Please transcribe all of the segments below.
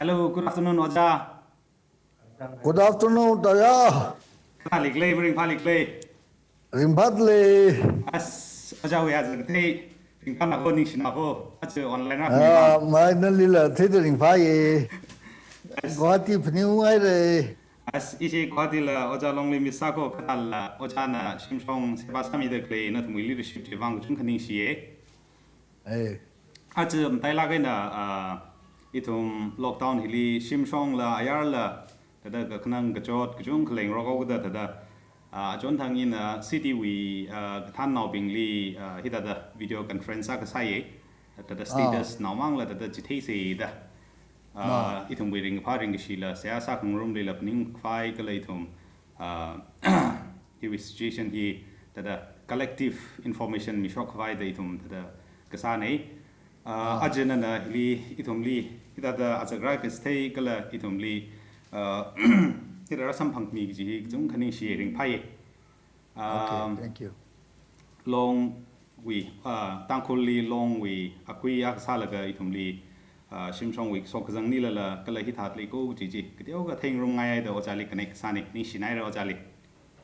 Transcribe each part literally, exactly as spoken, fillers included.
Hello, good afternoon, Ojā. Good afternoon, Taya. Kathālikhala, maringphālikhala? Ringphālei. As, Ojāwui aja kathei ringphānako, ningshinako, aja online rā Ah, phaningmang. Mai nalila theida ringphāya. As. Guwahati phaningngaira. As, ishi Guwahatila Ojā Longli misako, kathāla Ojāna shimshong seba sāmida khalei nathumwui leadership chiwui vang kachungkha ningshiya. Eh. Aja matailāk eina, ah, ithum lockdown hili shimshongla, ayarla, thāda kakhanang kachot kachungkha leingarok haoda thāda, ah, achonthang ina city wui, ah, kathānnaobingli, ah, hithāda video conference akha sāya, thāda Ah. status naomangla thāda chitheisāda. Ah, Ah. ithumwui ringphā ringkashila, seihā sākhangarumlila phaningkhavai kala ithum, ah, hiwui situation hi thāda collective information mishok khavaida ithum thāda kasāna. Ah, Ah. aja nana hili ithumli, hithāda aja rā kasthei kala ithumli, ah, hithāda rāsamphangmi kaji hi kachungkha ningshi ringphāya. Okay, Um, thank you. Longwui, ah, Tangkhulli Longwui akui akha sālaga ithumli, ah, shimshongwui sokhazang nilala kala hithāda leiko kaji chi kateokha theingarumngai haida Ojāli connect kasāna, ningshinaira Ojāli.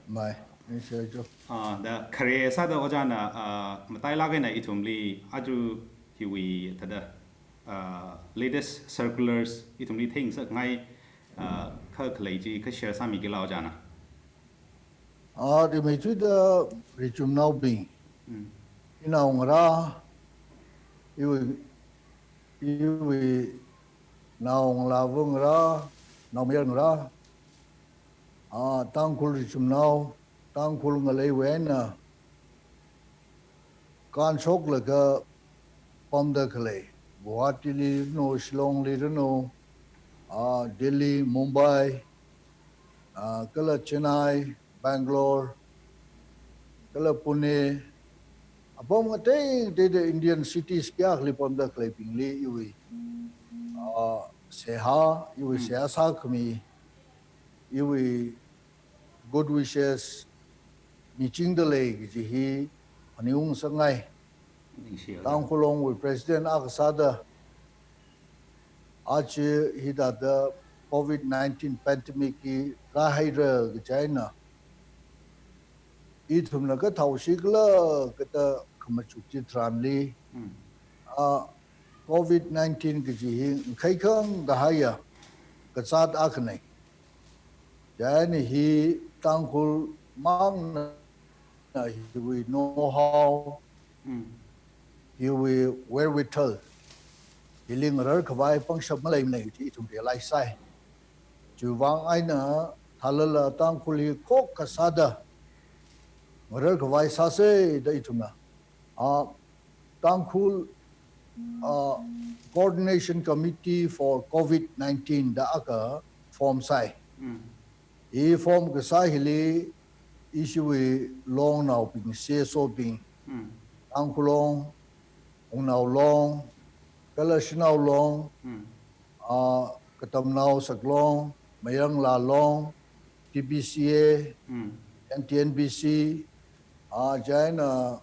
Mai, ningshiya jo. Ah, da khare sāda Ojāna, ah, matailāk eina ithumli aja hiwui thāda, ah, latest circulars ithumli theingasakngai, ah, kha khalei chi kha share sāmikila Ojāna. Ah, rimeithuida richumnaobing. Mm. Inaongarā, iwui, iwui naongalāva ngarā, naomayar ngarā, ah, Tangkhul richumnao, Tangkhul ngaleiwui eina, kānshoklaga pamda khalei, Guwahatili ranu, Shillongli ranu, ah, Delhi, Mumbai, ah, kala Chennai, Bangalore, kala Pune, apam ngatei ngateida Indian cities kayākhali pamda khaleibingli iwui, ah, seihā, iwui Hmm. seihā sākhami, iwui good wishes michingda lei kaji hi phaningngasakngai. Ningshiya. Tangkhul Longwui president akha sāda, aja hithāda covid nineteen pandemic hi rāhaira kaji eina, ithumna kathāoshikhala kathā khamachuk chitharanli, Mm. ah, covid nineteen kaji hi ngakhai khangatei kahaiya kazāt akhana. Chieina hi Tangkhul mangna hiwui know-how, Mm. hiwui wherewithal, hili ngarar khavai pangshap maleimana kaji ithum realize sāi. Chiwui vang eina thālala Tangkhul hi khokkha sāda ngarar khavai sāsa da ithumna, ah, Tangkhul, ah, Coordination Committee for covid nineteen da akha form sāi. Mm. Hi form kasā hili ishiwui Longnaobing, C S O bing, Mm. Tangkhul Long, Wungnao Long, kala Shanao Long, Mm. ah, Katamnao Saklong, Mayanglaa Long, T B C A, Mm. and T N B C, ah, chieina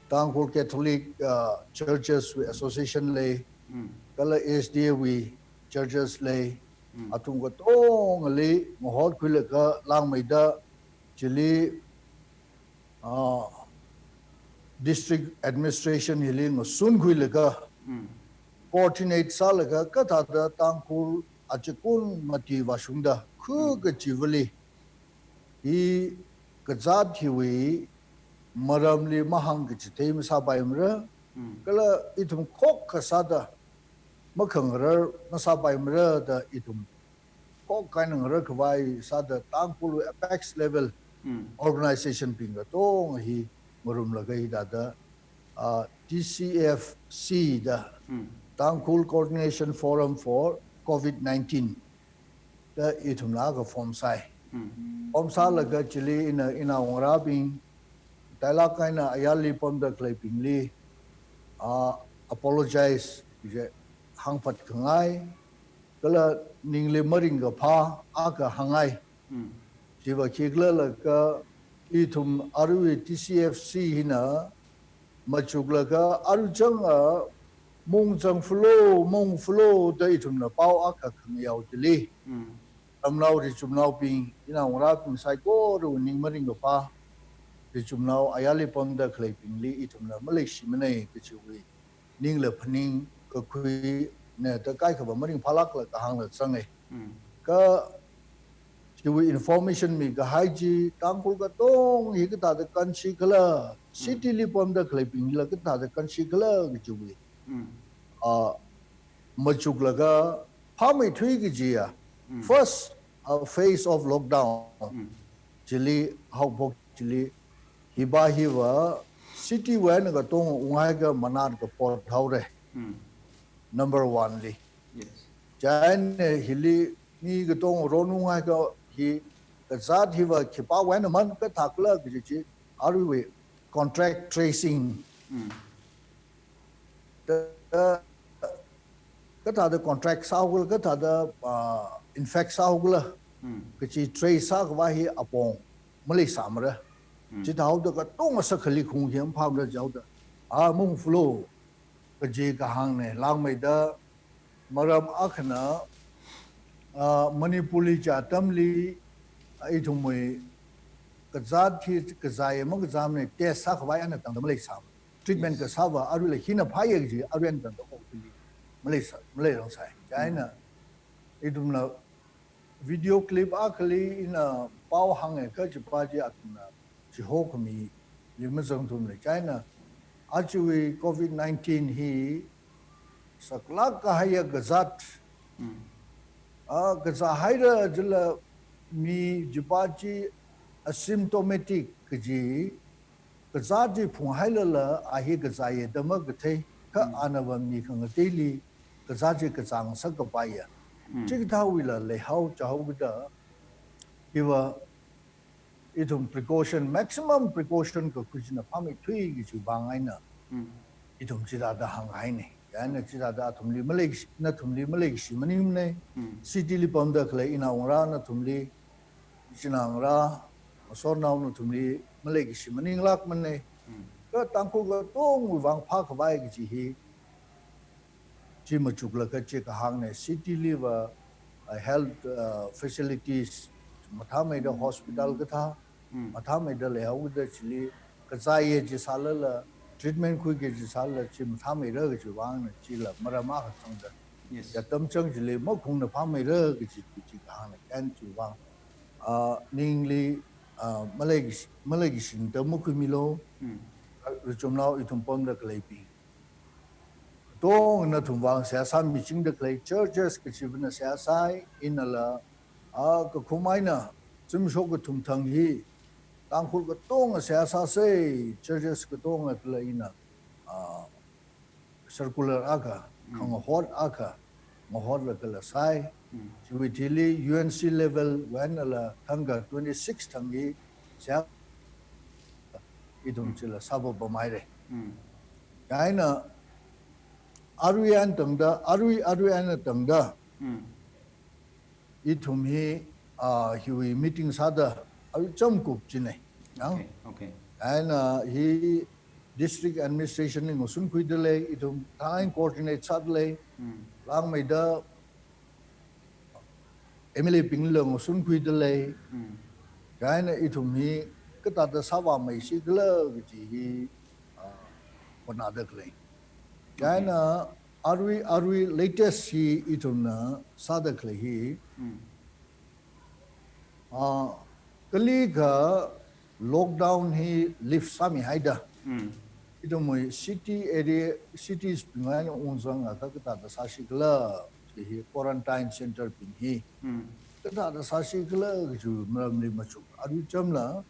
Tangkhul Catholic, ah, Churches wui Association lei, Mm. kala S D A wui churches lei, Mm. athum katongali ngahotkhuilaga langmeida chili, ah, district administration hili ngasunkhuilaga, Mm. coordinate sālaga kathāda Tangkhul achikun mati vāshungda khu Mm. kachivali, hi kazāt hiwui maramli mahāngkachithei masāpaimara, Mm. kala ithum khokkha sāda makhangarar masāpaimara da ithum khokkha eina ngarar khavai sāda Tangkhulwui apex level Mm. organization bing katonga hi ngarumlaga hithāda, ah, T C F C da, Mm. Tangkhul Coordination Forum for covid nineteen da ithumna akha form sāi. Mm. Form sālaga chili ina, inaongarābing, matailāk eina ayarli pamda khaleibingli, ah, apologize kaji hāngphatkhangai, kala ningli maringkaphā akha hāngngai. Mm. Chiva khikhala laga ithum aruiwui T C F C hina machuklaga aruichanga Mung zang falo, mung falo da ithumna pao akha khangayao chili. Mm. Ramnao richumnaobing, inao ngarābing saikora ning maringkaphā, richumnao ayarli pamda khaleibingli ithumna maleishi manei kachiwui ningla phaning kakhuina da kaikhava maringphālākla kahāngla zange. Mm. Kachiwui information mikahai chi, Tangkhul katonga hi kathāda kanshi khala, mm, city li pamda khaleibingla kathāda kanshi khala kachiwui. Mm. Ah, machuklaga phāmeithui kajiya. Mm. First, uh, phase of lockdown. Mm. Chili haophok chili hiva hiva city wui eina katonga unghaiakha manat kapot haore. Mm. Number one li. Yes. Chieina hili mi katonga ron unghaiakha hi kazāt hiva khipāwui eina man kathā khala kaji chi, aruiwui contact tracing. Mm. Da, kathāda contact sāhaokhala, kathāda, ah, infect sāhaokhala. Hmm. Kachi trace sākhavai hi apong maleisāmara. Hmm. Chithāhaoda katonga sākhali khung hi maphāmara jihaoda. Ah, mung falo kaji kahāngnei, langmeida maram akhana, ah, Manipur li chi atamli, ah, ithumwui kazāt hi kazāya makazāmana test sākhavai eina tangda maleisā. Treatment, yes, kasāva aruila hina phāya kaji arui eina tangda hokli maleisā, maleirangsai. Chieina, mm, ithumna video clip akhali ina pao hānga kajipa chi athumna chiho khamili mazangthumana. Chieina, ajawui covid nineteen hi saklāk kahaiya kazāt. Mm. Ah, kazāhaira jila mi chipa chi asymptomatic kaji, kazāt chi phunghailala a hi kazāya da makathei, kha, mm, anava mi khangateili kazāt chi kazāngasak kapaiya. Mm. Chikathāwuila leihao jihaokida, hiva ithum precaution, maximum precaution kakhui china phāmeithui kajiwui vang eina, mm, ithum chithāda hānghainei. Chieina chithāda athumli malei, nathumli maleishi maningmanei. Mm. City li pamda khalei inao ngarā nathumli, ichinā ngarā, masotnao nathumli maleishi maninglākmanei. Mm. Kha Tangkhul katongawui vang phākhavai kaji hi, chi machuklaga chi kahāngnei, city liva, uh, health, uh, facilities mathāmeida hospital kathā, mm, mathāmeida leihaokida chili kazāya chi sālala, treatment khuiki chi sālala, chi mathāmeira kajiwui vangna chila maram akha zangda. Yes. Yatam chang chili makhungna phāmeira kaji, kaji kahāngnei, kan chiwui vang. Ah, ningli, ah, malei, maleikashida makhuimilu, mm, richumnao ithum pamda khaleibing. Katongana nathum vang seihā sāmichingda khalei churches kachivana seihā sāi, inala, ah, kakhum eina, zimiksho kathum thang hi, Tangkhul katonga seihā sāsei, churches katonga kala ina, ah, circular akha, mm, khangahot akha, ngahotlaga kala sāi. Mm. Chiwui thili U N C level wui einala thangkha twenty-six thang hi seihā ithum, mm, chila sāpapamhairei. Mm. Chieina arui eina tangda, arui, arui eina tangda, mm, ithum hi, ah, hiwui meeting sāda, arui chāmkup chinei. Yang? Okay, okay. Chieina hi district administration li ngasun khuidalei, ithum thang coordinate sādalei, mm, langmeida M L A bingla ngasun khuidalei. Mm. Chieina ithum hi kathāda sāvāmeishi khala kaji hi, ah, hotnada khalei. Okay. Chieina arui, arui latest hi ithumna sāda khalei hi, mm, ah, kalikha lockdown hi lift sāmihaida, mm, ithumwui city area, cities bing eina ungzangakha kathāda sāshi khala, hi quarantine center bing hi, mm, kathāda sāshi khala kaji maramli machuk. Arui chamla,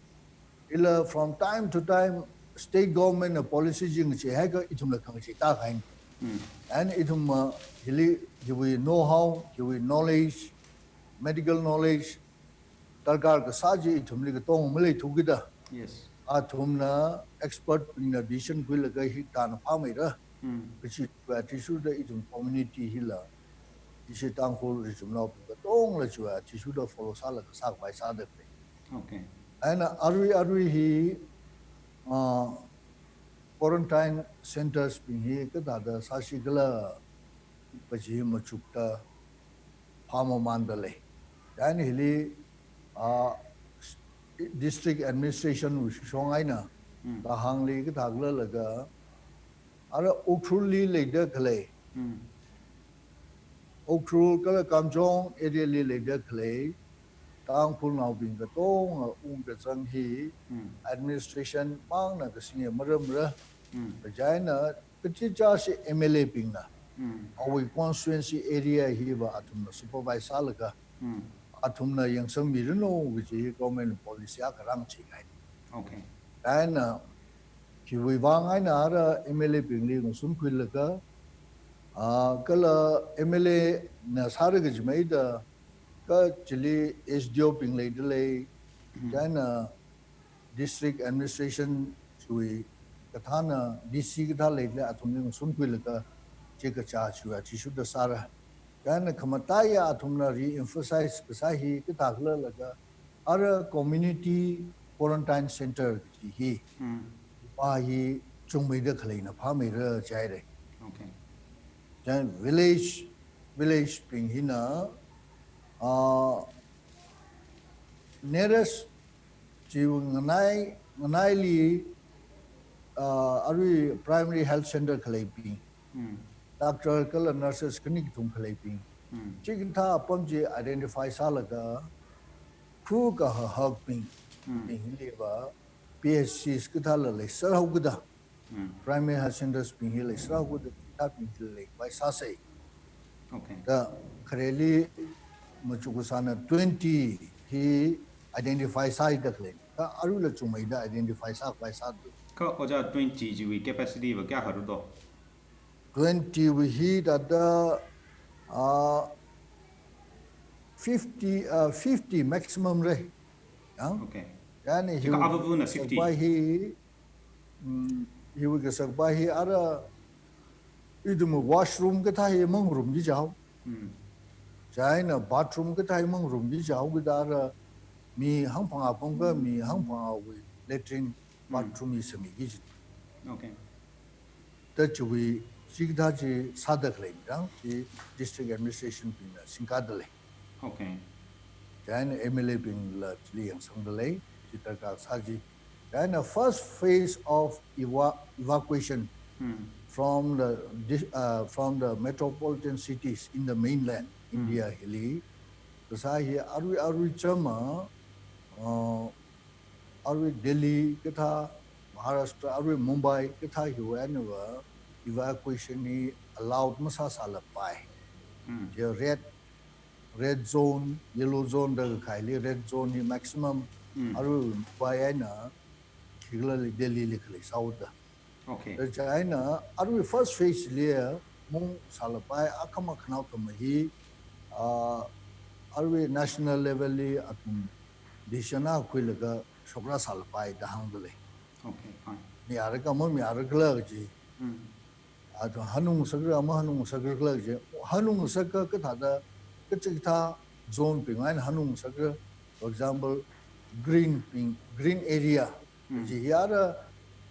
ila from time to time state government na policy chi ngacheihaiakha ithumla khangacheida kahai. Mm. And ithum, ah, hili, hiwui know-how, hiwui knowledge, medical knowledge, darkar kasā chi ithumli katonga maleithukida. Yes. Athumna expert bingna decision khuilaga hi tana phāmeira. Mm. Kachi athishurda ithum community hila, ishi Tangkhul richumnaobing katongala chiwui athishurda follow sālaga sākhavai sāda khalei. Okay. Chieina arui, arui hi, ah, quarantine centres bing hi kathāda sāsi khala kaji machukda phāmamānda lei. Chieina hili, ah, district administration wui shong eina, Mm. Tahangli kathā khala laga, ara Ukhrulli leida khalei, Mm. Ukhrul kala Kamjong area li leida khalei, Tangkhulnaobing katonga ungkazang hi, Mm. administration mangna kasinga maramra, Mm. kaja eina kachichāsi M L A bingna, Mm. awui constituency area hiva athumna supervise sālaga, Mm. athumna yangsangmiranu kaji government policy akha rāngachee kahai. Okay. Chieina, hiwui vang eina ara M L A bingli ngasun khuilaga, ah, kala M L A na sāra kajimeida, kha chili S D O bing leida lei, Mm. chieina district administration chiwui kathāna D C kathā leida lei athumli ngasun khuilaga, chi kachā chiwui athishurda sāra. Chieina khamataiya athumna re-emphasize kasā hi kathā khala laga, ara community quarantine centre kaji hi, Mm. pa hi chungmeida khaleina phāmeira jihaira. Okay. Then village, village bing hina, ah, nearest chi nganai, nganaili, ah, arui primary health centre khaleibing, Mm. doctor kala nurses khani kathum khaleibing, Mm. chikathā apam chi identify sālaga, khuikahak bing, Mm. bing hiliva P H Cs kathāla leiser haokida, Mm. primary health centres bing hi leiser haokida, kathābing hi leikhavai sāsei. Okay. Da khareli machuk kasāna twenty hi identify sāhaida khalei. Kha aruila chungmeida identify sākhavai sāda. Kha ojā, twenty chiwui capacity va kayākha rado? Twenty wui hi thāda, ah, fifty, ah, fifty maximum ra. Yang? Okay. Chieina Chikha hiwui avavuna fifty. kasakpai hi, mm, hiwui kasakpai hi ara ithum washroom kathā hi mangarumki jihaowa. Mm. Chieina bathroom kathā hi mangarumki jihaowa kida ara mi hangphangā pamkha mi hangphangāwui latrine Mm. bathroom hi samiki ji. Okay. Da chiwui chikathā chi sāda khalei chang, chi district administration bingna singkada lei. Okay. Chieina M L A bingla chili yangsangda lei, chi darkar sā ji. Chieina first phase of eva-, evacuation Hmm. from the dis-, uh, from the metropolitan cities in the mainland Hmm. India hili, kasā hi arui arui chama, uh, arui Delhi kathā, Maharashtra, arui Mumbai kathā hiwui einava evacuation hi allowed masāsālapai. Hmm. Chi red, red zone, yellow zone da kahaili red zone hi maximum Hmm. arui Mumbai eina khikhalali Delhili khalei sāhaoda. Okay. Da chieina arui first phase li mung sālapai akhama khanao thama hi, ah, arui national level li athum decision akha khuilaga shokra sālapai da hāngda lei. Okay, fine. Mi ara kha ma mi ara khala kaji. Hmm. Athum hanung sakra ma hanung sakra khala kaji. Hanung saka kathāda, kachikathā zone bing eina hanung sakra, for example, green bing, green area. Hmm. Kaji hi ara,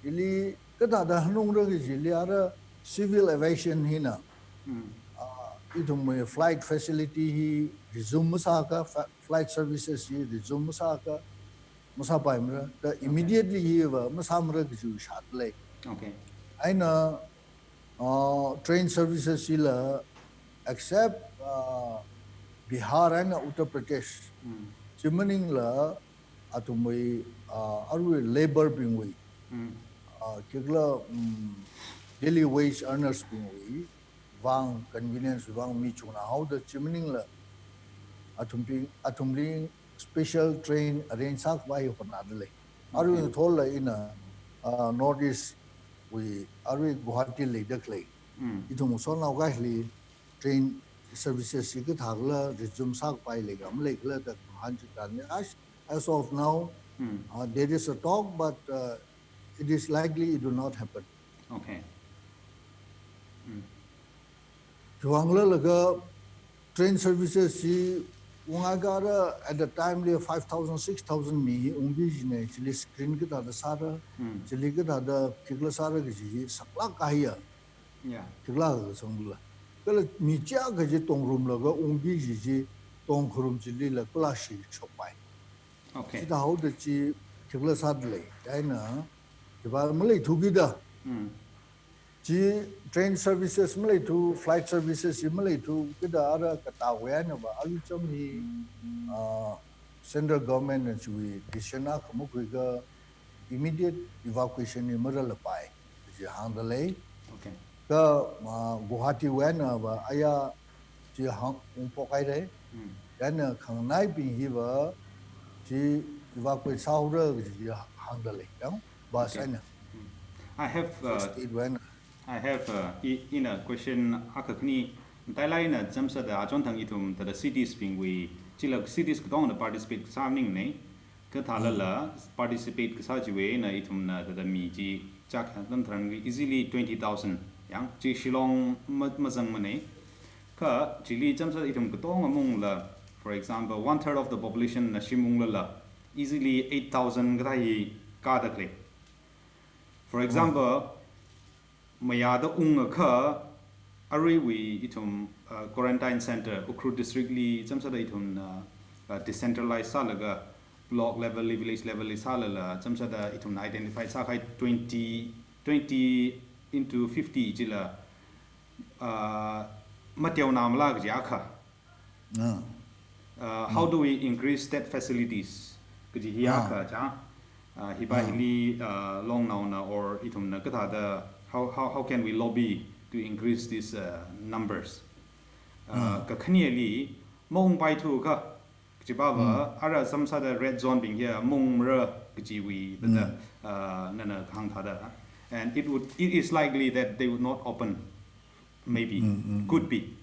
ili kathāda hanungra kajili ara civil aviation hina. Hmm. Ah, ithumwui flight facility hi resume masāakha, fa-, flight services hi resume masāakha, masāpaimara. Da Okay. immediately hiva masāmara kaji shāda lei. Okay. Eina, uh, train services hila except, uh, Bihar eina Uttar Pradesh. Hmm. Chi maningla athumwui, uh, arui labour bingwui. Hmm. Uh, khikhala, um, daily wage earners bingwui vang, convenience vang mi chungna haoda chi maningla athumbing, athumli special train arrange sākhavai hotnada lei. Arui Okay. ngathorla ina, ah, North East wui, arui Guwahati leida khalei. Mm. Ithum shanao kaili train services hi kathākhala resume sākapai leikha maleikhala da kahāng chitharan. As, as of now, Mm. uh, there is a talk, but, uh, it is likely it will not happen. Okay. Mm. Chiwui vang laga train services hi Ungakha ara at the time li five thousand, six thousand mi hi ungki kajina, chili screen kathāda sāra, chili kathāda khikhala sāra kaji hi saklāk kahaiya. Yeah. Khikhala kasangla. Kala mi chiyākha chi tongrumlaga ungki kaji chi tongkharum chilila kala shishokpai. Okay. Chithāhaoda chi khikhala sādalei. Chieina, chiva maleithu kida. Mm. Chi train services maleithu, flight services chi maleithu kida ara katā wui einava, alucham hi, ah, central government na chiwui decision akha makhuiakha immediate evacuation hi marālapai. Chi hāngdalei. Okay. Kha, ah, Guwahati wui einava, aya chi hāng ungphok haira. Mm. Chieina khanganaibing hiva, chi evacuate sāhaora kaji hāngdalei. Yang, bus eina. Mm. I have, uh, First aid wui eina. I have, uh, i-, ina question akha khani, matailāk eina chāmsāda achonthang ithum thāda cities bingwui, chila cities katongana participate kasā maningmana, kathālala participate kasā chiwui eina ithumna thāda mi chi chākha atam tharan easily twenty thousand, yang chi Shillong ma-, mazangmana. Kha chili chāmsā ithum katonga maungla, for example, one third of the population na shim unglala, easily eight thousand kathā hi kādalei. For example, mayāda ungakha aruiwui ithum, uh, quarantine center, Ukhrul district li chāmsāda ithumna, uh, decentralize sālaga, block level li, village level li sālala, chāmsāda ithumna identify sākahai twenty, twenty into fifty chila, uh, mateonamala kaji akha. Ah. Uh, how do we increase that facilities? Kaji hi akha chang. Uh, hiva hili, uh, longnaona or ithumna kathāda, how, how, how can we lobby to increase these, uh, numbers? Uh, kakhaneli, maungpaithukha, kajipava, ara chāmsāda red zone bing hi maungmara kajiwui, thāda, uh, nana kahāng thāda. And it would, it is likely that they would not open. Maybe. Could be.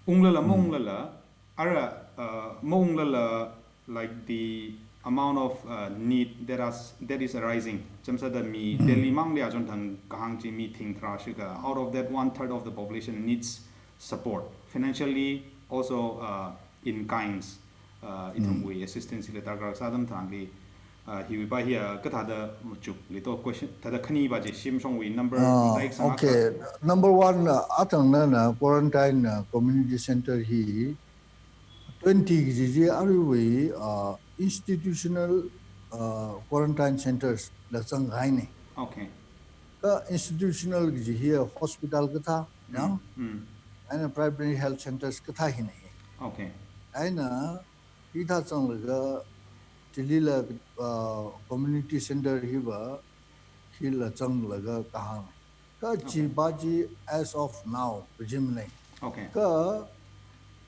Unglala, maunglala, ara, uh, maunglala, like, the amount of, uh, need that is, that is arising. Chāmsāda mi Delhi mangli achonthang kahāng chi mi thing tharā shikha, out of that, one third of the population needs support, financially, also, uh, in kinds, uh, ithumwui assistance la darkar sā atam tharanli, uh, hiwui pa hi, uh, kathāda machukli to question, thāda khaniva chi shimshongwui number, ah, like, sāngakha. Okay. Number one, uh, athang nana quarantine, uh, community center hi twenty kaji chi aruiwui, uh, institutional, uh, quarantine centers la zangkahaina. Okay. Kha institutional kaji hi hospital kathā, yang? Mm. Eina primary health centers kathā hina hi. Okay. Eina hithā zanglaga, chilila, uh, community center hiva, hila zanglaga kahāng. Kha chiva chi as of now, kajimana. Okay. Kha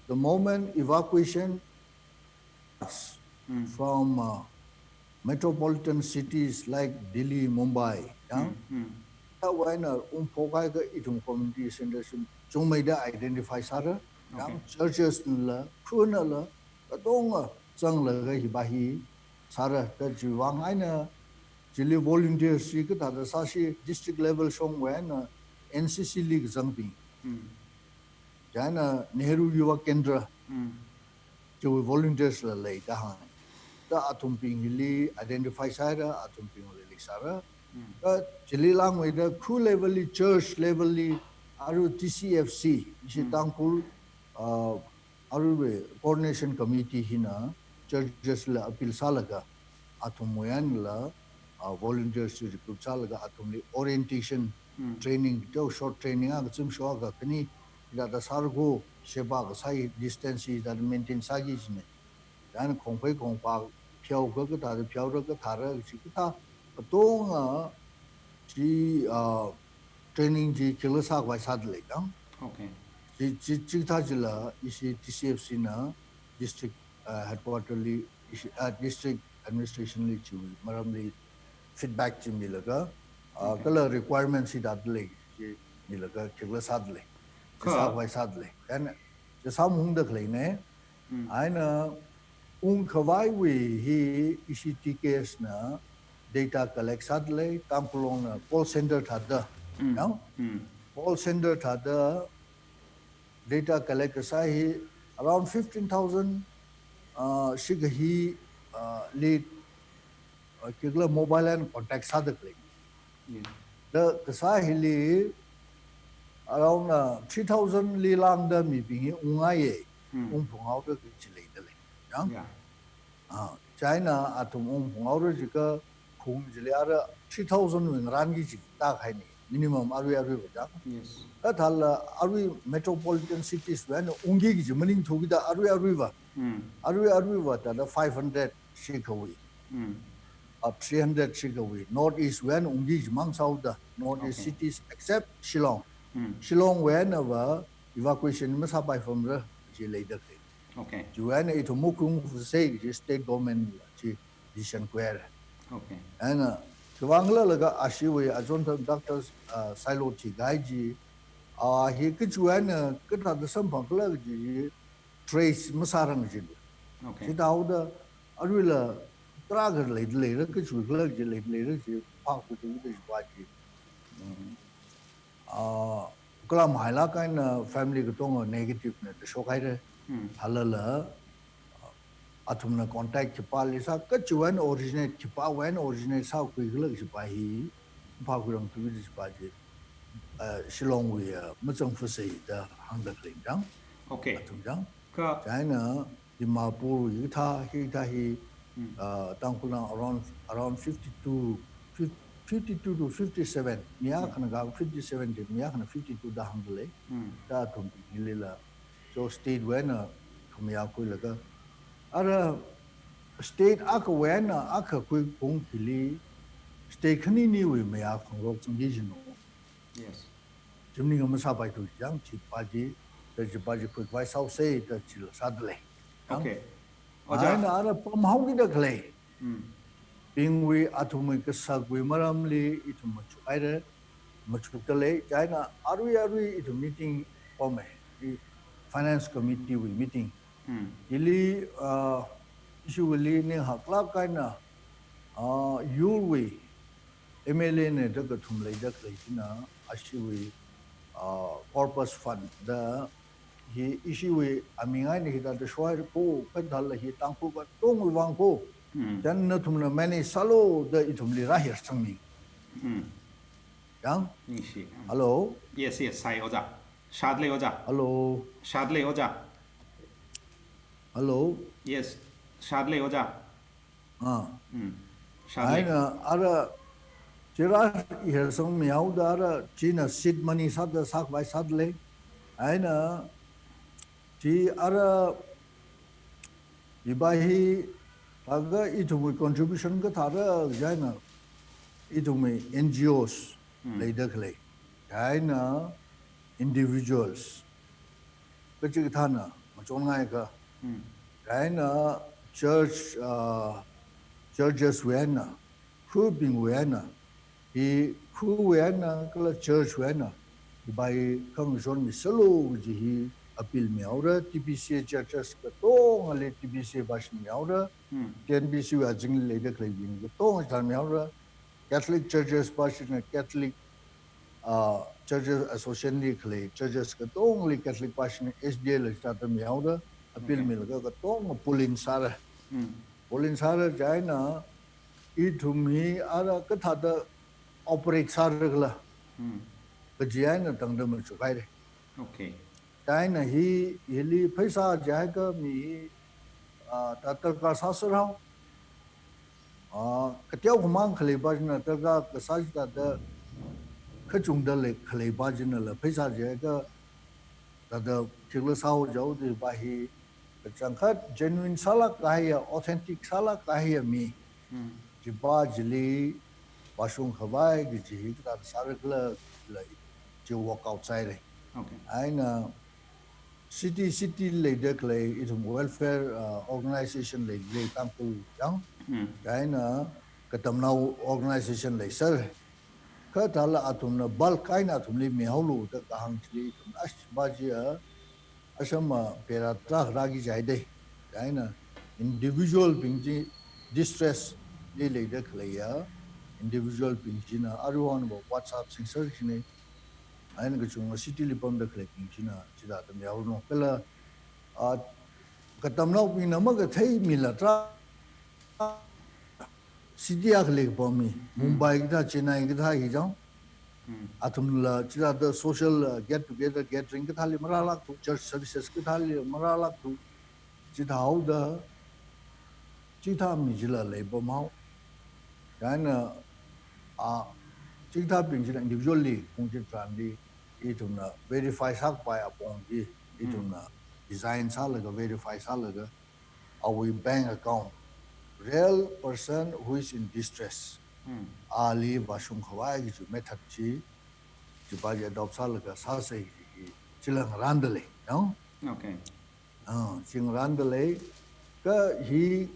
the moment evacuation from, uh, metropolitan cities like Delhi, Mumbai, yang, thāwui eina ungphok kahai ithum community centers chungmeida identify sāra, yang, churches nala, khunala, katonga zanglaga hiva hi sāra, kha chiwui vang eina, chili volunteers chi kathāda sāsi district level shongwui eina N C C li kazangbing. Chieina Nehru Yuva Kendra, chiwui volunteers la leida hāng. Thāda athumbing hili identify sāra, athumbing hili sāra. Thāda chili langmeida khu level li, church level li, aru T C F C, ishi Tangkhul, uh, aruiwui coordination committee hina churches la appeal sālaga, athumwui einala, uh, volunteers recruit sālaga, athumli orientation training, teo short training akha zimsho akha khani, hithāda sārako, sheba kasā hi distance hithāda maintain sāki kajina. Chieina khongphei khongpa pheokha kathāda pheora kathāra kaji kathā, katonga chi, ah, training chi khikhala sākhavai sādalei, yang. Okay. Chi, chi, chikathā chila ishi T C F C na district, ah, headquarter li, ishi, ah, district administration li chiwui maramli feedback chi milaga, ah, kala requirement hithāda lei chi milaga khikhala sādalei. Chi sākhavai sādalei. Then, chi sāmungda khaleina, eina ungkhavaiwui hi ishi T K S na data collect sādalei, Tangkhul Longna call center thāda, yang? Call center thāda data collect kasā hi around fifteen thousand uh, shikha hi, uh, li, uh, khikhala mobile eina contact sāda khalei. Yes. Da kasā hili around, uh, three thousand li lāngda mibing hi ungngaiya, Hmm. ungphunghaoda kaji leida lei. Yang? Yeah. Ah, chieina athum ungphunghaora jiakha khong chili ara three thousand wui ngarānki kaji tākhaina, minimum arui aruiva chang. Yes. Kathāla arui metropolitan cities wui eina ungki kaji maningthu kida arui aruiva. Hmm. Arui aruiva thāda five hundred shikhawui. Hmm. Ah, three hundred shikhawui. North East wui eina ungki kaji mang sāhaoda. North East Okay. cities except Shillong. Hmm. Shillong wui einava evacuation masāpaipamra kaji leida khalei. Okay. Chiwui eina ithum maungphungsa kaji state government chi decision khuihaira. Okay. Eina khiwui vang khala laga ashiwui achon thang Doctor, uh, Sailo thikahai chi, uh, hi kachiwui eina kathāda samphangkhala kaji trace masārang jin. Okay. Chithāhaoda aruila tarākha leida leira, kachiwui khala kaji leida leira kaji phākhuida kaji pa chi. Mm. Ah, kala mahailāk eina family katonga negative na da shokhaira. Hmm. Thālala, ah, athumna contact khipāli sā, kachiwui eina originate, khipāwui eina originate sākhuikhala kaji pa hi, phākhuirangthu kaji pa chi, ah, Shillong wui, ah, mazangphasei da hāngda khalei chang. Okay. Athum chang. Kha Chieina Dimapur wui kathā, hikathā hi, Hmm. uh, Tangkhulnao around, around fifty-two, fif-, fifty-two to fifty-seven. Mi Hmm. akhana ga fifty-seven de, mi akhana fifty-two da hāngda lei. Hmm. Da athumbing hilila. So state wui eina thumya khuilaga. Ara state akhawui eina akha khuiphung hili state khaniniwui mayā khangarok zangki jino. Yes. Chimni nga masāpaithu chang, chi pa chi, da chi pa chi khuikhavai sāhaosei, da chila sāda lei. Yang? Okay. Ojā. Chieina ara pamhaokida khalei. Hmm. Bingwui athumwui kasakwui maramli ithum machukhaira, machukda lei. Chieina arui arui ithum meeting pamhai, i finance committee wui meeting. Hmm. Hili, ah, issue li ninghak lāk eina, ah, yurwui M L A na da kathum leida khalei china ashiwui, ah, corpus fund da hi ishiwui aming eina hithāda shohaira ko, kathāla hi Tangkhul katongwui vang ko. Hmm. Chieina nathumna manage sālu da ithumli rāhirsangmi. Hmm. Yang? Ningshi. Hmm. Hello? Yes, yes, sai ojā. Shāda lei ojā. Hello? Shāda lei ojā. Hello? Yes, shāda lei ojā. Ah. Hmm. Shāda lei. Chieina ara chira hirsangmihaoda ara china seed money sāda sākhavai sāda lei. Chieina chi ara hi pa hi, laga ithumwui contribution kathāra chieina ithumwui N G Os Hmm. leida khalei. Chieina individuals. Kachikathāna machonngaikha. Hmm. Chieina church, ah, churches wui eina, khubingwui eina, hi khawui eina, kala church wui eina, hi pa hi khangachon misalu kaji hi appeal mihaora, T B C A churches katongali T B C A pāshing mihaora, Hmm. T N B C wui azingli leida khaleibing katonga chān mihaora, Catholic churches pāshingna Catholic, ah, Churches Association li khalei churches katongali Catholic pāshingna S D A la chāda mihaora, appeal Okay. milaga katonga pull in sāra. Hmm. Pull in sāra chieina ithum hi ara kathāda operate sāra khala. Hmm. Kaji eina tangda machukhaira. Okay. Chieina hi, hili pheisā jiakha mi hi, ah, ta darkar sāserhao. Ah, kateokhamang khalei pa china darkar kasā chithāda kachungda lei khalei pa chinala pheisā jiakha thāda khikhala sāhaojaoda pa hi kachangkhat genuine sālāk kahaiya, authentic sālāk kahaiya mi. Hmm. Chi pa chili vāshung khavai kaji hi kathāda sāra khala la chi work out sāhaira. Okay. Chieina city, city leida khalei ithum welfare, uh, organization lei, lei Tangkhul chang. Hmm. Chieina katamnao organization leiser. Kathāla athumna bulk eina athumli mihaolu da kahāng chili ithum ash pa chi a, ashama pera tarākha rāki jihaida. Chieina individual bing chi distress li leida khaleiya, individual bing china aruihon va WhatsApp singser china, chieina kachungkha city li pamda khaleibing china chithāda mihaono. Kala, ah, katamnaobingna makathei mila tra city akha leikapam hi, Mumbai kathā, Chennai kathā hi chang. Athumla chithāda social, uh, get together, gathering kathāli marālākthu, church services kathāli marālākthu, chithāhaoda, chithā mi chila leipamhao. Chieina, ah, chithābing chila individually, khongchit tharanli, ithumna verify sākapai apong chi, ithumna design sālaga verify sālaga, awui bank account, real person who is in distress, ali vāshung khavai kaji method chi, chipa chi adopt sālaga sāsei chi, chila ngarānda lei, no? Okay. Ah, chi ngarānda lei, kha hi,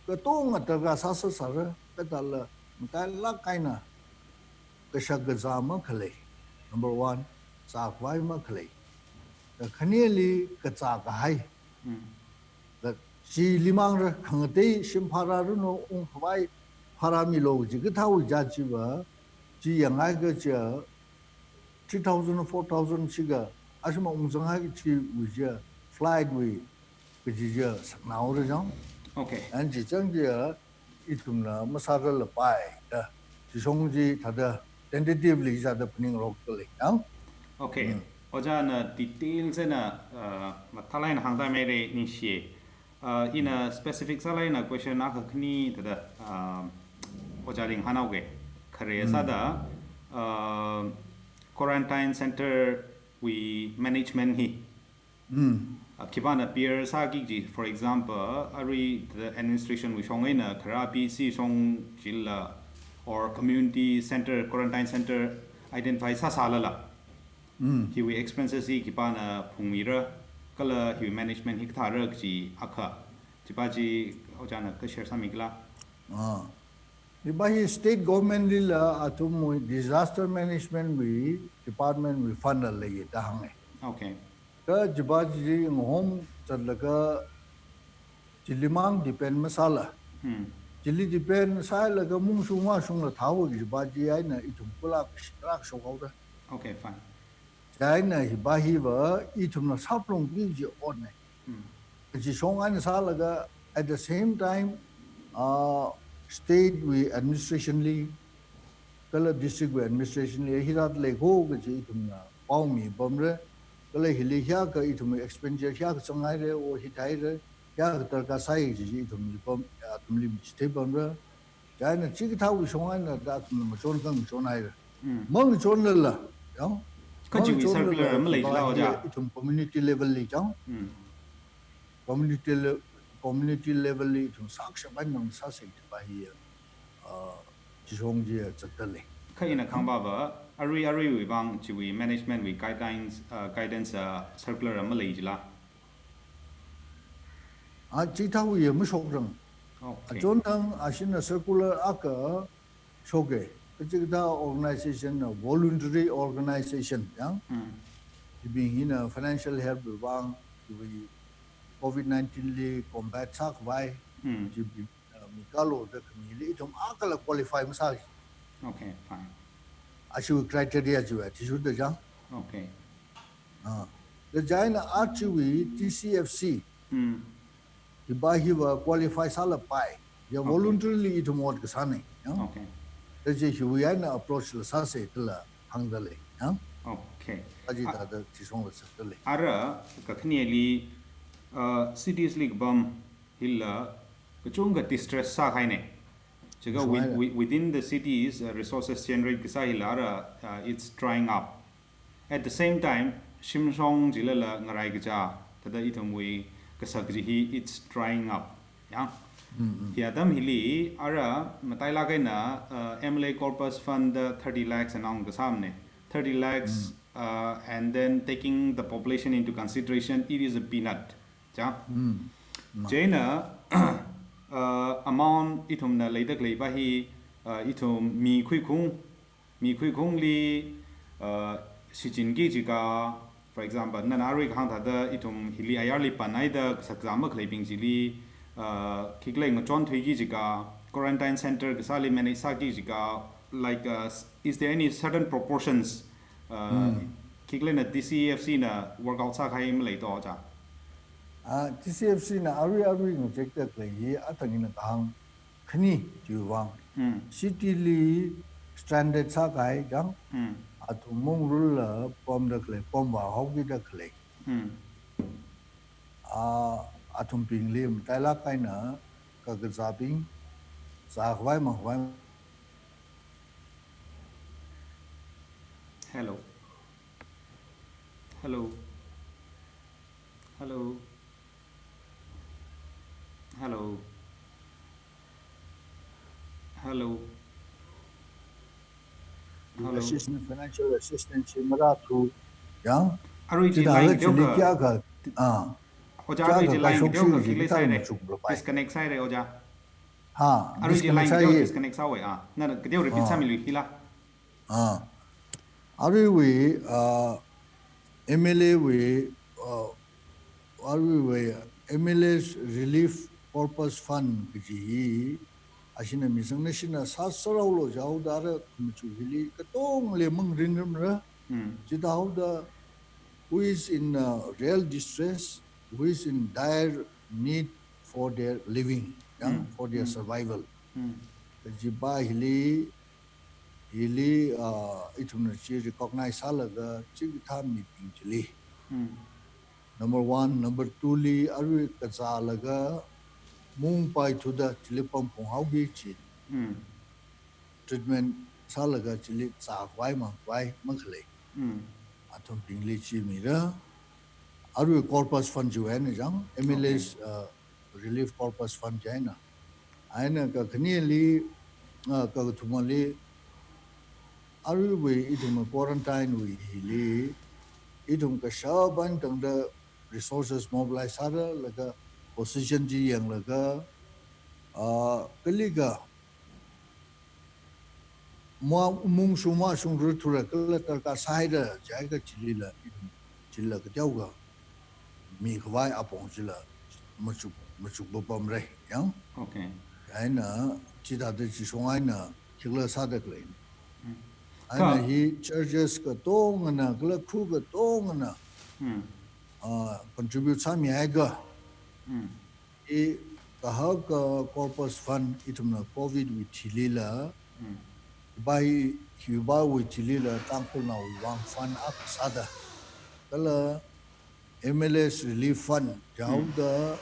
katonga darkar sāsā sāra, kathāla, matailāk eina, kashak kazā makhalei, number one, zākhavai makhalei. Kakhaneli kazā kahai. Kha chili mangra, khangatei shim phara runo ungkhavai phara milo kaji kathāwui jat chiva, chi yangai kaja three thousand, four thousand chiga, ashima ungzanghai kajiwui ja, flight wui, kaji ja saknaora chang. Okay. And chi chang ja, ithumna masāralapai da, chishong chi thāda tentatively sāda phaningrokta lei, yang? Okay. Ojāna details eina, uh, mathālāk eina hāngda mire ningshi. Uh, ina specific sālāk eina question akha khani thāda, uh, ojāli ngahānhaoke. Khare sāda, uh, quarantine center wui management hi, ah, khipāna bear sāki kaji, for example, arui the administration wui shong eina kharā P C shong chila, or community center, quarantine center identify sāsālala, hiwui expenses hi khipāna phungmira, kala hiwui management hi kathāra kaji akha. Chipa chi ojāna kha share sāmikhala? Ah. Hipa hi state government lila athumwui disaster management wui department wui fund la leiya da hānga. Okay. Kha chipa chi ngahom zatlaga chili mang depend masāla. Chili depend sālaga mungshung mashungla thāhaowa chipa chi eina ithum kulak shikrak shokhaoda. Okay, fine. Chieina hipa hiva ithumna sāphalungki kaji otna. Kaji shong eina sālaga, at the same time, uh, state wui administration li, kala district wui administration li, hithāda leiko kaji ithumna pao mipamra, kala hili hiyākha ithumwui expenditure hiyākha zanghaira, or hithāhaira, hiyākha darkar sāi kaji ithum mipam, athumli michitheipamra. Chieina chikathāwui shong eina da athumna ngachon kha ngachonhaira. Mangachonlala, yang? Kajiwui mangachonlala circular ama leila, ojā? Ithum community level li, yang? Community le-, community level li ithum sākashap eina sāsei chipa hi, uh, chishong chi zatda lei. Kha ina kahāngpava, arui aruiwui vang chiwui management wui guidelines, uh, guidance, uh, circular ama lei jila? Ah, chithāwui ya mashokrang. Okay. Achonthang ashina circular akha shoka. Kachikathā organization na voluntary organization, yang? Chibing hina financial help wui vang, chiwui covid nineteen li combat sākhavai, chibing, uh, mi kalo da khamili ithum akhala qualify masāki. Okay, fine. Ashiwui criteria chiva, athishurda chang. Okay. Ah. Da chieina achiwui T C F C. Hipa hiva qualify sālapai. Ya, okay, voluntarily ithum ot kasāna, ya. Okay. Da chi hiwui eina approach la sāsei dala hāngda lei, ya. Okay. Aji thāda chishongla zatda lei. Ara kakhaneli, uh, cities li kapam hila kachungkha distress sākahaina. Chiakha with-, with-, within the cities, uh, resources generate kasā hila ara, uh, it's drying up. At the same time, shimshong chilala ngarai kachā, thāda ithumwui kasak chi hi, it's drying up. Ya. Hi atam hili, ara matailāk eina, uh, M L A corpus fund da thirty lakhs eina ungkasāmana. Thirty lakhs, uh, and then taking the population into consideration, it is a peanut. Chang? Chieina, uh, amount ithumna leida khaleipa hi, uh, ithum mi khuikhung, mi khuikhungli, uh, shichinki jiakha, for example, nana arui kahāng thāda ithum hili ayarli panhaida kasak kazā makhaleibing chili, uh, khikhalei ngachonthuiki jiakha, quarantine center kasāli manage sāki jiakha, like, uh, s-, is there any certain proportions, uh, khikhaleina T C F C na work out sākahai maleito, ojā? Ah, T C F C na arui arui ngachekda khalei hi athang ina kahāng khani chiwui vang. Hmm. City li stranded sākahai chang. Hmm. Athum Mongrul la pamda khalei, pamvā haokida khalei. Hmm. Ah, athumbingli matailāk eina kakazābing, zākhavai mangkhavai. Hello. Hello. Hello. Hello. Hello. Hello. Assistance, financial assistance hi marāthu, ya. Arui chi chithāda line chili kya ka, ah, ojā, kya arui ka chi line kashok kya ka shi kile chi sai re. Machuk lo pai. Disconnect sai re, ojā. Ha, arui chi disconnect line sai kya ye. Disconnect sāwei, ah. Na, na, kadiu repeat sāmilu hila. Ah. Aruiwui, ah, M L A wui, ah, aruiwui M L A's Relief Corpus Fund kaji hi, ashina misang nashina sāsārao lo jaoda ara machuk hili katonga le mangrinramra. Hmm. Chithāhaoda who is in, uh, real distress, who is in dire need for their living, ya, hmm, for their, hmm, survival. Hmm. Kajipa hili, hili, ah, ithumna chi recognize sālaga chikathā mibing chili. Hmm. Number one, number two li arui kazālaga mungpaithuda chili pamphung haoki chi. Hmm. Treatment sālaga chili zākhavai mangkhavai makhalei. Hmm. Athumbingli chi mira. Arui Corpus Fund chiwui eina chang, M L A's, okay, uh, Relief Corpus Fund chieina. Eina kakhaneli, ah, kakathumali, aruiwui ithum quarantine wui hili, ithum kashap eina tangda resources mobilize sāra, laga position chi yanglaga, ah, kali ka, ma mungshung mashungra thura kala darkar sāhaira jiakha chilila, chilila kateokha mikhavai apong chila machuk, machuk papamra, ya. Okay. Eina chithāda chi shong eina khikhala sāda khalei. Hmm. Eina ka- hi churches katongana, kala khu katongana, hmm, ah, contribute sāmihaiakha. Hmm. I kahaka Corpus Fund ithumna Covid wui thilila, mm, hipa hi, hipa wui thilila Tangkhulnaowui vang fund akha sāda. Kala M L A's Relief Fund, mm, jaoda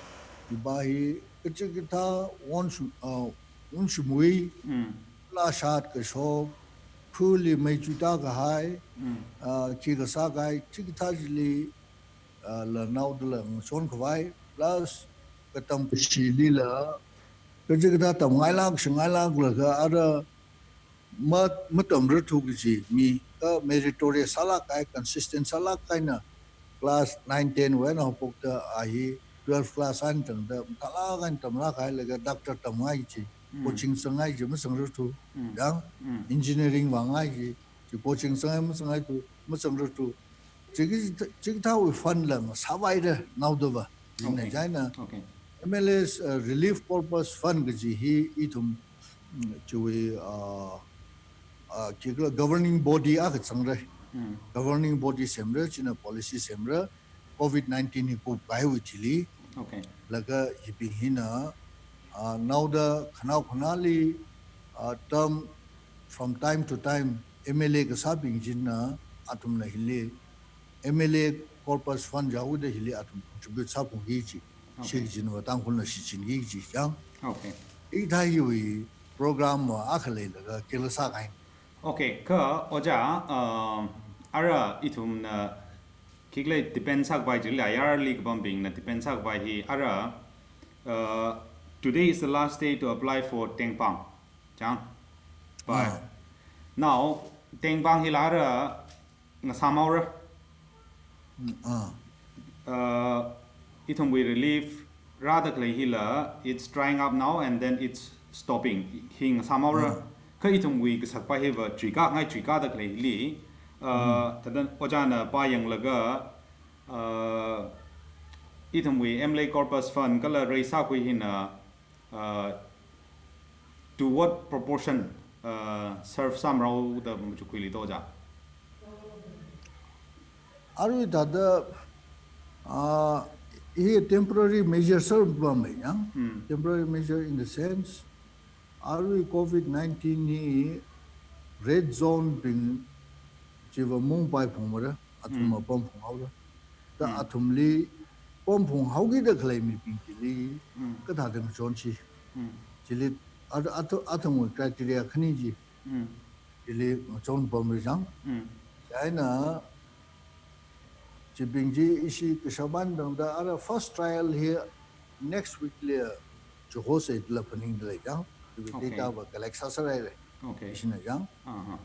hipa hi kachikathā won shim, uh, won shimwui, mm, lashat kashok, khuli mei chuita kahai, mm, uh, khi kasā kahai, chikathā chili, ah, la naodala ngachon khavai, plus katam kashilila, kachikathā tamngailāk, shangailāklaga ara ma, matamrathu kaji mi, ka meritorious sālāk kahai, consistent sālāk kahaina, class nine, ten wui eina haophokta a hi twelve class eina tangda, mathālāk eina tamlāk kahai laga doctor tamngai chi, mm, coaching sangngai chi, mazangrathu, mm, yang, mm, engineering vāngai chi, chi coaching sangngai mazangaithu, mazangrathu. Chiki, chikathāwui fund la masāvaira naodava. China, okay, china. Okay. M L A's, uh, Relief Corpus Fund kaji hi ithum, mm, chiwui, uh, uh, khikhala governing body akha zangra. Mm. Governing body semra, china policy semra. Covid nineteen hi kupkahaiwui thili. Okay. Laga hibing hina, ah, naoda khanao khanali, ah, term, from time to time, M L A kasābing china athumna hili, M L A Corpus Fund jaoda hili athum contribute sāphungki kaji. Okay. Shichinva Tangkhulna shichinki kaji chang. Okay. Hithāwui program va akha leilaga khikhala sākahai. Okay, kha ojā, um, ara ithumna khikhala depend sākhavai chili, ayarli kapambingna depend sākhavai hi, ara, uh, today is the last day to apply for tengpang. Chang? But, ah, now, tengpang hila ara ngasāmhaora. Mm, ah. Uh, ithumwui relief rāda khalei hila, it's drying up now and then it's stopping. Hi ngasāmhaora. Mm. Kha ithumwui kasakpa hiva chuikāngai chuikāda khalei hili, uh, mm, thāda ojāna pāyanglaga, uh, ithumwui M L A Corpus Fund kala raise sākhui hina, uh, to what proportion, uh, serve sāmhaora da machukkhuili to ojā? Arui thāda, uh, hi temporary measure sāpamei yang. Hmm. Temporary measure in the sense, arui COVID nineteen hi red zone bing chiva mungpai phungmara, athum Hmm. apam phunghaora. Ta Hmm. athumli pam phunghaokida khalei mibing chili, Hmm. kathāda ngachonsi. Hmm. Chili, at-, at-, athumwui criteria khani chi. Hmm. Chili ngachon pamra chang. Hmm. Chieina, chibing chi ishi kashāman tangda ara first trial hi next week li, Jehosei la phaningda lei chang. Chiwui Okay. data va collect sāsārai lei. Okay. Ishina chang. Uh-huh.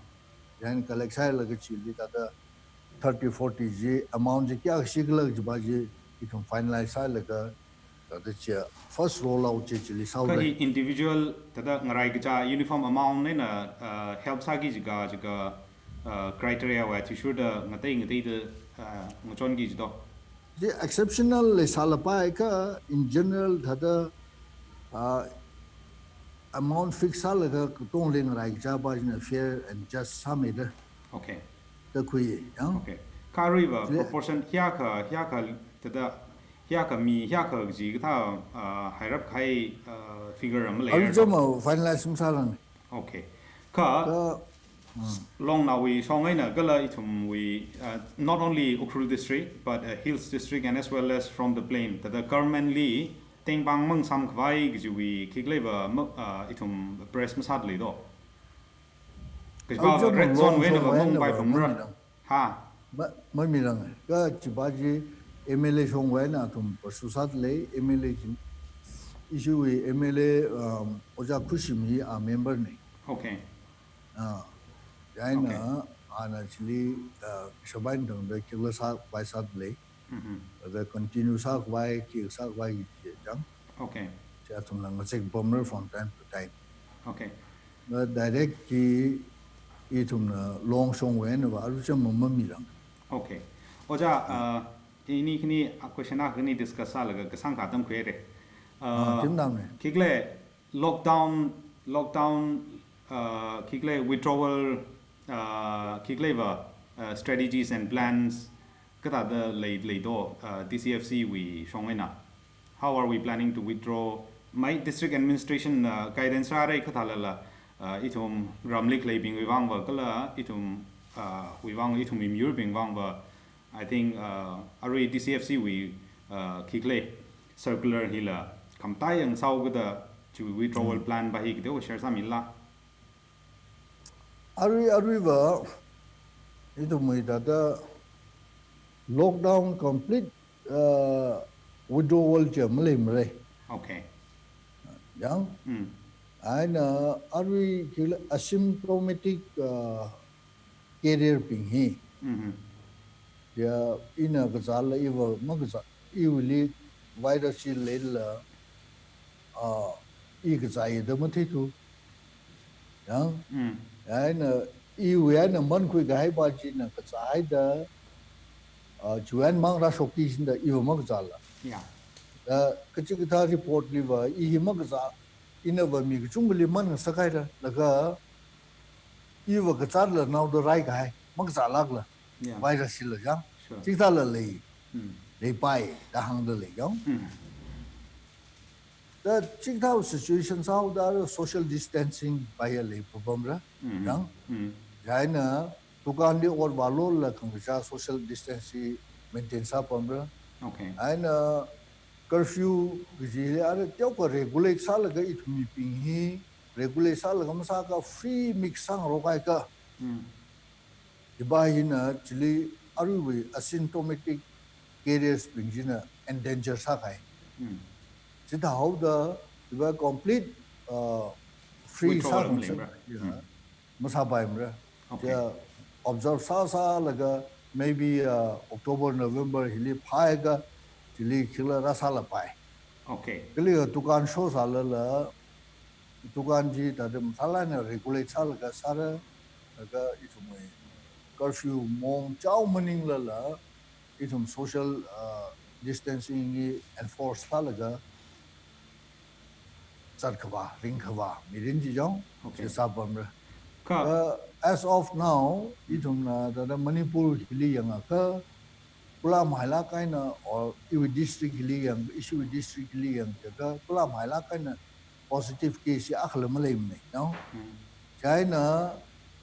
Then collect sālaga chili thāda thirty, forty chi amount chi kayākha shikhala chiva chi ithum finalize sālaga thāda chi first roll out chi chili Kha sāhaora. hi individual thāda ngarai kacha uniform amount eina, uh, help sāki jiakha, jiakha, uh, criteria wui athishurda ngatei ngateida, uh, ngachonki jido. Chi exceptional leisālapai kha in general thāda, uh, amount fix sālaga katongli ngarai kachapa china fair and just sāmeida. Okay. Da khui yang. Okay. Kha aruiva Chi- proportion hiyākha, hiyākha thāda, hiyākha mi, hiyākha kaji kathā, uh, hairap kahai, uh, figure ama Arui leida. Chama finalize masārang. Okay. Kha Kha, Longnaowui shong eina kala ithumwui, uh, not only Ukhrul district, but, uh, Hills district and as well as from the plain. Thāda government li tengpang mangasam khavai kajiwui khikhalei va ma-, uh, ithum press masāda leido. Kajiva Arui va chama red zone wui eina va Longnaowui mungpai eina va phungmara. mamirang. Ha. Ma-, mamirang. Kha chiva chi M L A shongwui eina athum pursue sāda lei, M L A chi, ishiwui M L A, um, Ojā Khushim hi a member nei. Okay. Ah, chieina Okay. ana chili, ah, kashāman tangda khikhala sākhavai sāda lei. Mm-hmm. Thāda continue sākhavai, khikha sākhavai kaji chang. Okay. Chi athumna ngazek pamra from time to time. Okay. Kha direct chi ithumna Long shongwui eina va arui chama mamirang. Okay. Ojā, uh, ini khani, uh, question akhani discuss sālaga kasāngkha atam khuihaira. Ah, Uh, chimnamne. khikhalei lockdown, lockdown, uh, khikhalei withdrawal, uh, khikhalei va, uh, strategies and plans kathāda lei, leido, uh, D C F C wui shong eina. How are we planning to withdraw? Mai district administration, uh, guidance rārai kathālala, uh, ithum ramli khaleibingwui vang va kala ithum, uh, wui vang, ithumwui miyurbing vang va, I think, uh, arui D C F C wui, uh, khikhalei circular hila khamataiya sāhaokada chi withdrawal Mm. plan va hi kateokha share sāmila. Arui, aruiva, ithumwui thāda lockdown complete, uh, withdrawal chi maleimara. Okay. Yang? Mm. Eina arui khikhala asymptomatic, uh, carrier bing hi. Mm-hmm. Chi ina kazāla iva makazā, iwuili virus chi leilala, ah, i kazāya da matheithu. Yang? Mm. Eina iwui eina mankhui kahaipa china kazāhaida, ah, chiwui eina mang rāshokki jida iva makazāla. Yeah. Ah, kachikathā report li va, i hi makazā, ina va mi kachungkhali man ngasakhaira, laga iva kazāla naoda rai kahai, makazālākla, Yeah. virus hila yang. Sure. Chikathāla lei, Mm. leipai, da hāngda lei yang. Mm. Da chikathā situation sāhaoda social distancing va ya leipapamra, Mm. yang. Mm. Chieina, dukanli ot vālola khangachā social distancing maintain sāpamra. Okay. Eina curfew kajili ara teokha regulate sālaga ithum mibing hi regulate sālaga masākha free mix sāngarok kahai kha. Mm. Chiva hina chili aruiwui asymptomatic carriers bing china endanger sākahai. Mm. Chithāhaoda, chiva complete, uh, free Withdrawal sākhamsa. maleimara. Yeah. Mm. Masāpaimara. Okay. Chia observe sāsālaga maybe, uh, October, November hili phāakha chili khikhala rāsālapai. Okay. Kali dukan shosālala, dukan chi thāda mathālāk eina regulate sālaga sāra, laga ithumwui curfew mong chao maninglala, ithum social, uh, distancing hi enforce sālaga zatkhavā, ringkhavā, mirin chi chong, Okay. chi sāpamra. Kha Kha as of now, ithumna thāda Manipur hili yangakha, kula mahailāk eina, or iwui district hili yang, ishiwui district hili yang, jiakha kula mahailāk eina positive case hi akhala maleimana, no? China,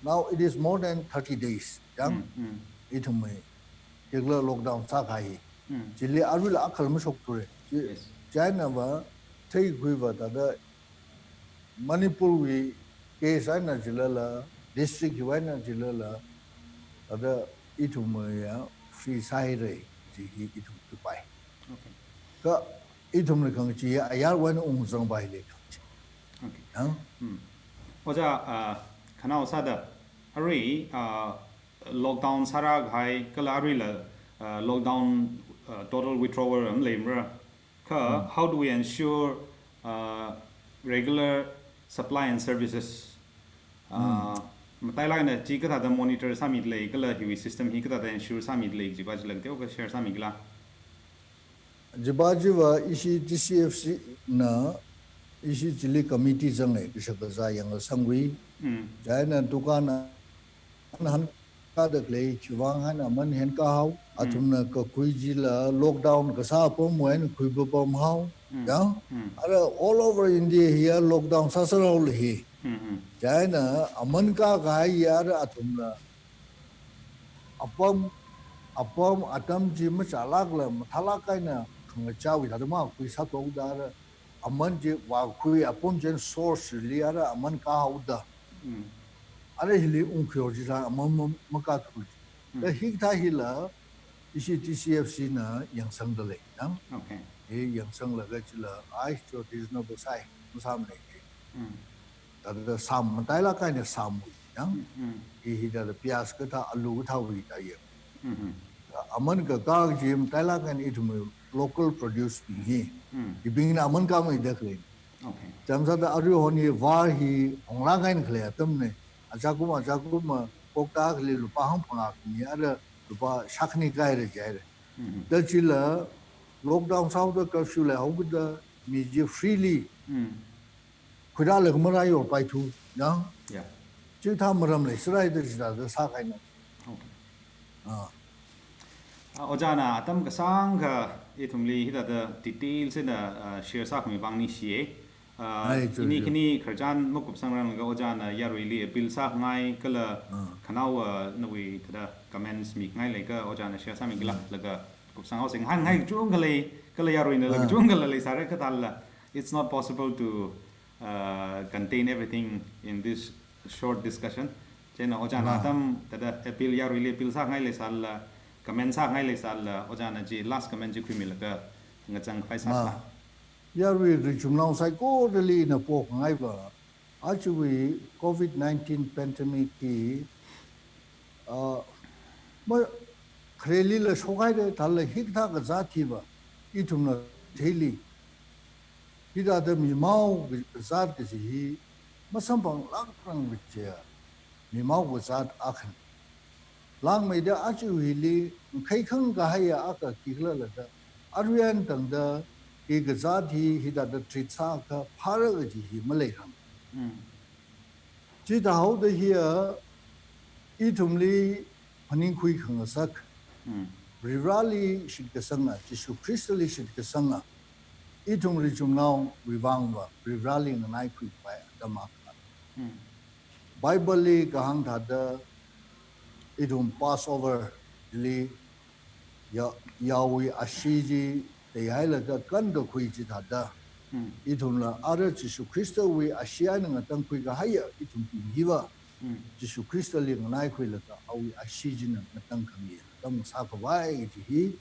now it is more than thirty days, yang? Ithumwui, hikla lockdown sākahai. Chili aruila akhala mashokthura. Chi-, Yes. China va, theikhui va thāda Manipurwui case eina jilala, district hiwui eina jilala, thāda ithumwui ya free sāhaira, chi hi ithum tupai. Okay. Kha ithumli khangachee ayarwui eina ungzangpaili khangachee. Okay. Yang? Hmm. Ojā, ah, khanao sāda, arui, ah, lockdown sārākahai, kala aruila, ah, lockdown, ah, total withdrawal am leimara. Kha, how do we ensure, uh, regular supply and services? Uh, matailāk eina chi kathāda monitor sāmida lei, kala hiwui system hi kathāda ensure sāmida lei, jiva chila teokha share sāmikhala? Jiva chiva ishi T C F C na, ishi chili committee zanghai, kashak kazā yangkasangwui. China dukan na, na han kada khalei, chiwui vang eina aman henkahao, athumna kakhui chila lockdown kasā apamwui eina khuipapam hao, ya? Ara all over India hi ya lockdown sāsārao lei hi. China aman kakahai ya ara athumna apam, apam atam chi machālākla, mathālāk eina khangachāwui thāda makhui sāthuda ara aman chi vākhui apam chieina source li ara aman kahaoda. Ara hili ungkhuihaoki sā aman ma-, makathui. Da hikathā hila, ishi T C F C na yangsangda lei, ya? Okay. Hi yangsanglaga chila, ai, cho reasonable sai, masāmana chi. Thāda sām matailāk eina sāmwui, ya? Hi hithāda piyas kathā, alu kathāwui thā ya. Aman kakā chi matailāk eina ithumwui local produce bing hi. Hibingna aman kameida khalei. Okay. Chānsāda aruihon hi var hi honglāk eina khalei atamna. Achakum, achakum ma kokta akhali lupā hangphangā khani ara lupā shākhani kahaira jihaira. Da chila lockdown sāhaoda curfew leihaoda mi chi freely khuirālaga marāyorpaithu, ya? Yeah. Chithā maram leisārai da chithāda sākahaina. Okay. Ah. Ah, ojāna atam kasāngkha ithumli hithāda details eina, ah, share sākhami vang ningshiya. Ah, ai, true, ini true. Khani khararchan makupsangranglakha ojāna yaruili appeal sāngai kala khanao, ah, nawui thāda comments mingai leiakha ojāna share sāmikhala, laga kupsanghaosa, ngahānngai kachungkha lei, kala yaruina la kachungkha la leisāra kathāla. It's not possible to, uh, contain everything in this short discussion. Chieina ojāna atam thāda appeal, yaruili appeal sāngai leisāla, comment sāngai leisāla, ojāna chi last comment chi khuimilaga ngachang khavai sāsa. Yarui richumnao saikorali ina pokngaiva, ajawui covid nineteen pandemic hi, ah, ma, kharelila shokhaira thāla hikathā kazāt hiva, ithumna theili, hithāda mimao kazāt kaji hi, masamphanglākrang kajiya, mimao kazāt akhana. Langmeida aja hili, khaikhang kahaiya akha khikhala da, aruiyan tangda, hi kazāt hi, hithāda treat sākha phāra kaji hi maleirang. Chithāhaoda hiya, ithumli phaningkhui khangasak, Varivarāli shitkasanga, Jishu Khristali shitkasanga, ithum richumnaowui vangva, Varivarāli nganaikhuipai atam akha. Bible li kahāng thāda, ithum Passover li ya, yaowui ashee chi teihailaga kankakhui chithāda. Ithumla ara Jishu Khristawui ashee eina ngatangkhui kahaiya ithumbing hiva. Jishu Khristali nganaikhuilaga awui ashee china ngatangkhami atam sākhavai kaji hi.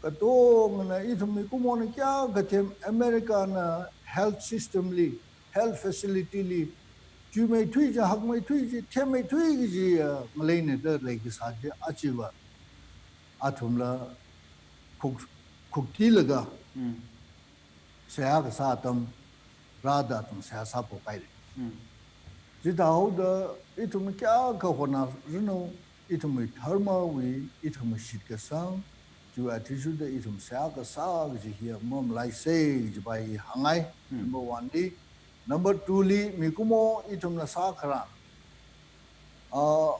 Katongana ithum mikumona kayākha them America na health system li, health facility li, chuimeithui chi, hakmeithui chi, themmeithui kaji, ah, ngaleina da leikasā chi, achiva. Athumla khuk, khuktilaga, seihā kasā atam rāda athum seihā sāphokhai lei. Chithāhaoda ithum kayākha hotnaranu, ithumwui dharmawui, ithumwui shitkasang, chiwui athishurda ithum seihā kasā kaji hi mamalaisa kajipa hi hāngngai, number one li. Number two li, mikumo ithumna sākharan, ah,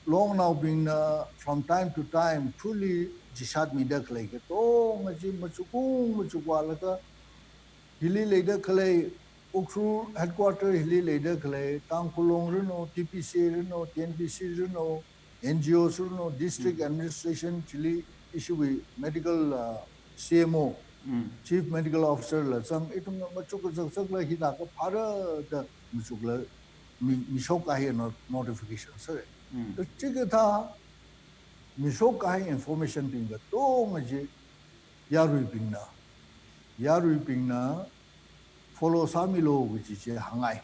longnaobingna from time to time, truly chishatmida khalei katonga chi machukung machukwalaga, hili leida khalei, Ukhrul headquarter hili leida khalei, Tangkhul Long rino, T P C rino, T N P C rino, N G Os rino, district administration chili ishiwui medical, uh, C M O, Chief Medical Officer la zang, ithumna machuk kazakzakla hithākha phāra da machukla mi, mishok kahai no-, notification sāra. Chikathā mishok kahai information bing katonga chi yaruibingna, yaruibingna follow sāmilu kaji chi hāngngai.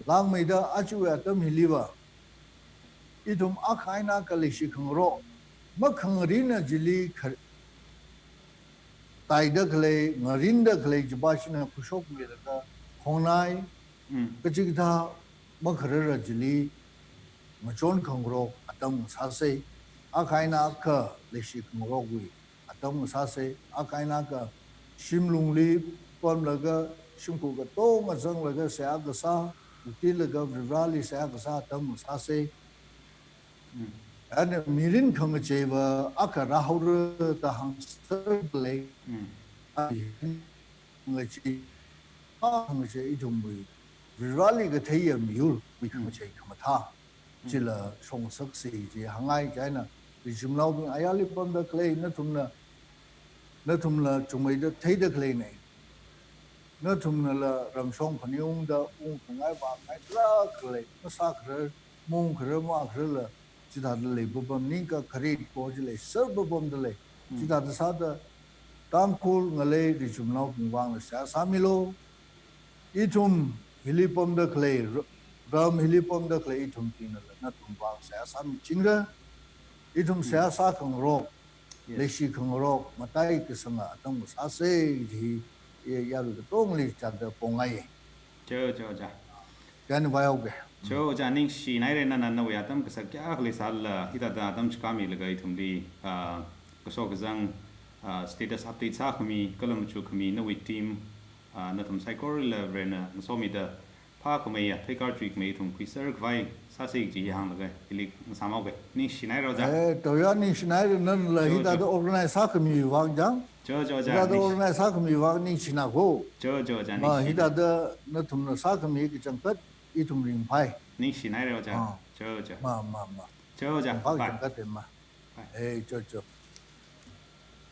Langmeida aja atam hiliva ithum akha eina akha leishi khangarok, makhangarina chili kha-, taida khalei, ngarinda khalei chibashina khuishokmilaga khongnai, kachikathā makharara chili ngachon khangarok atam sāsa, akha eina akha leishi khangarokwui atam sāsa, akha eina akha shimlungli pamlaga, shimkhur katonga zanglaga seihā kasā, uti laga Varivarāli seihā kasā atam sāsa. Ana mirin khangacheiva akha rāhaora da hāngserda lei. Khangachei, khangachei ithumwui Varivarāli katheiya miyurwui khangachei khamathā chila shongsaksi kaji hāngngai. Chieina richumnaobing ayarli pamda khalei nathumna, nathumla chungmeida theida khaleina. Nathumnala ramshong phaningungda ungkhangai vāngai tarākha lei, masākharar, maungkharar, makhararla chithāda leipapam, ningkakharit po chi leiserpapamda lei. Chithāda sāda Tangkhul ngalei richumnaobing vangla seihā sāmilu. Ithum hili pamda khalei, ra-, ram hili pamda khalei ithumbingnala nathum vang seihā sāmichingra. Ithum seihā sākhangarok, leishi khangarok, matai kasanga atam sāsa kaji hi, i yarui katongli chāda pongai. Cho, cho, ojā. Chieina vāhaoga. Cho, ojā, ningshinaira nana nawui atam kasak kayākha leisālala, hithāda atam chikāmilaga ithumli, ah, kaso kazang, ah, status update sākhami, kala machukkhami, nawui team, ah, nathum saikorala Varena ngasomida phākhameiya, thuikar chuikhamei ithum khuiser khavai sāsa kaji hi hānglaga, hili ngasāmhaoga. Ningshinaira ojā. Eh, toya ningshinaira nanala hithāda organize sākhami vang chang. Cho, cho, ojā. Hithāda organize sākhami vang ningshina ko. Cho, cho, ojā, ningshina. Hithāda nathumna sākhami kachangkhat ithum ringphai. Ningshinaira ojā. Ah. Cho, cho. Ma, ma, ma. Cho, ojā. Bye. Kachangkhat ma. Bye. Eh, cho, cho.